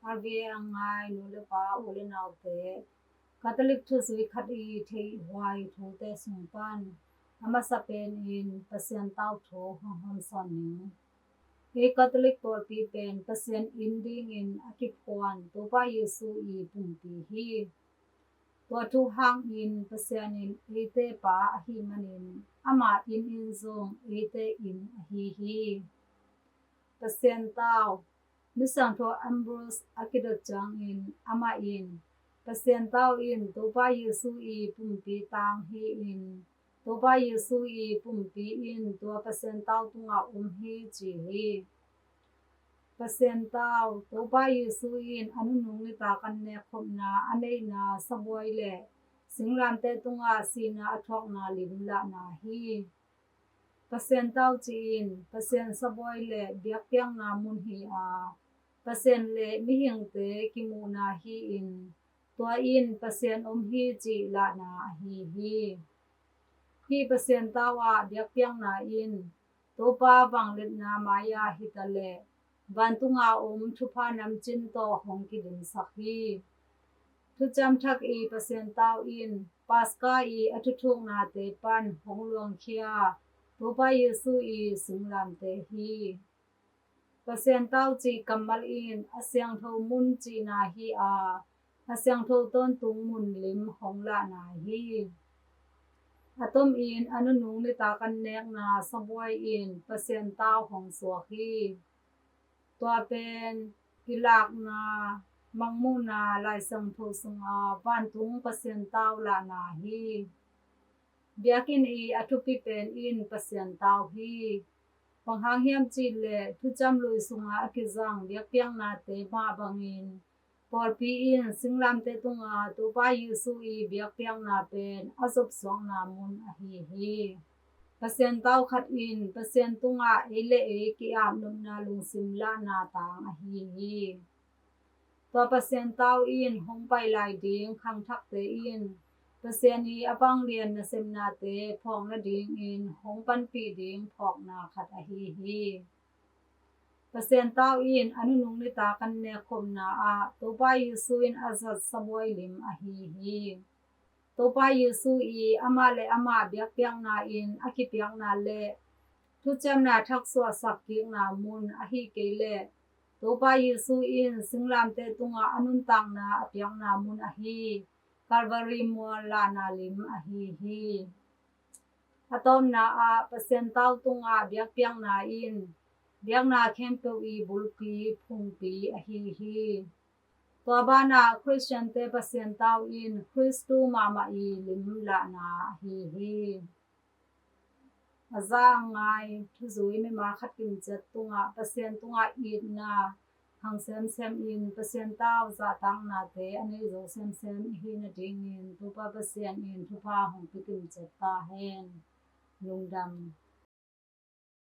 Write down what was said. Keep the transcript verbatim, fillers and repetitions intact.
R V A a ngai nu le pa u le naute, Catholic thuzui khat i theihhuai thute sung pan a masa pen in Pasian tau thu hong hawmsawn ning. Ei Catholic pawlpi pen Pasian inn dingin a kiphuan Topa Jesu i pumpi hi. Tua thu hangin Pasian in eite pa ahih manin ama inn in zong eite inn ahi hi. Pasian tau. Misiangtho Ambrose a kidot ciangin amah in, Pasian tau in Topa Jesu i pumpi tang hi-in, Topa Jesu i pumpi in tua Pasian tau tungah om hi ci hi. Pasian tau. Topa Jesu in a nunung nitak an nekkhopna a neihna sabuai le singlamteh tungah sihna a thuakna lim lahna hi. Pasian tau ci-in Pasian sabuai le biakpiakna mun hi a, Pasian le mihingte kimuhna hi-in, tua in Pasian om hi cih lahna ahi hi. Hih Pasian tau ah biakpiakna in Topa vangliatna mai-ah hitaleh vantunga om thupha namcin tawh hong kidimsak hi. Thuciam Thak i Pasian tau in Paska i a thuthuknate pan hong luangkhia Topa Jesu i singlamteh hi. Pasian tau cih kammal in a siangtho mun cihna hi a, a siangtho tawntung mun lim hong lahna hi. A tomin a nunung nitak an nekna sabuai in Pasian tau hong suak hi. Tua pen i lakna, mangmuhna, Lai Siangtho sunga vantung Pasian tau lahna hi. Biakinn i a thupi pen in Pasian tau hi. Bang hang hiam cih leh Thuciam Lui sunga a kizang biakpiaknate mah bangin pawlpi in singlamteh tunga Topa Jesu i biakpiakna pen a zopsuakna mun ahi hi. Pasian tau khat in Pasian tungah ei le ei ki-apnopna lungsim lahna tang ahi hi. Tua Pasian tau in hong pai lai ding khangthakte in Pasian i a vanglian nasepnate phawk nadingin hong panpih ding phawkna khat ahi hi. Pasian tau in a nunung nitak an nekkhopna ah Topa Jesu in a zat sabuai lim ahi hi. Topa Jesu i amah le amah biakpiakna in a kipiakna le thuciamna thak suahsak kikna mun ahi kei leh Topa Jesu in singlamteh tungah a nuntakna a piakna mun ahi Calvary mual lahna lim ahi hi. A tawpna ah Pasian tau tungah biakpiakna in biakna khempeuh i bulpi phungpi ahi hi. Tua banah Khristiante Pasian tau in Khristu mahmah i lim lahna ahi hi. A za a ngai thuzui mimal khat kimciat tungah Pasian tungah itna hang semsem in Pasian tau zahtaknate a nei zo semsem i hi nadingin Topa Pasian in thupha hong pia kimciat ta hen. Lungdam.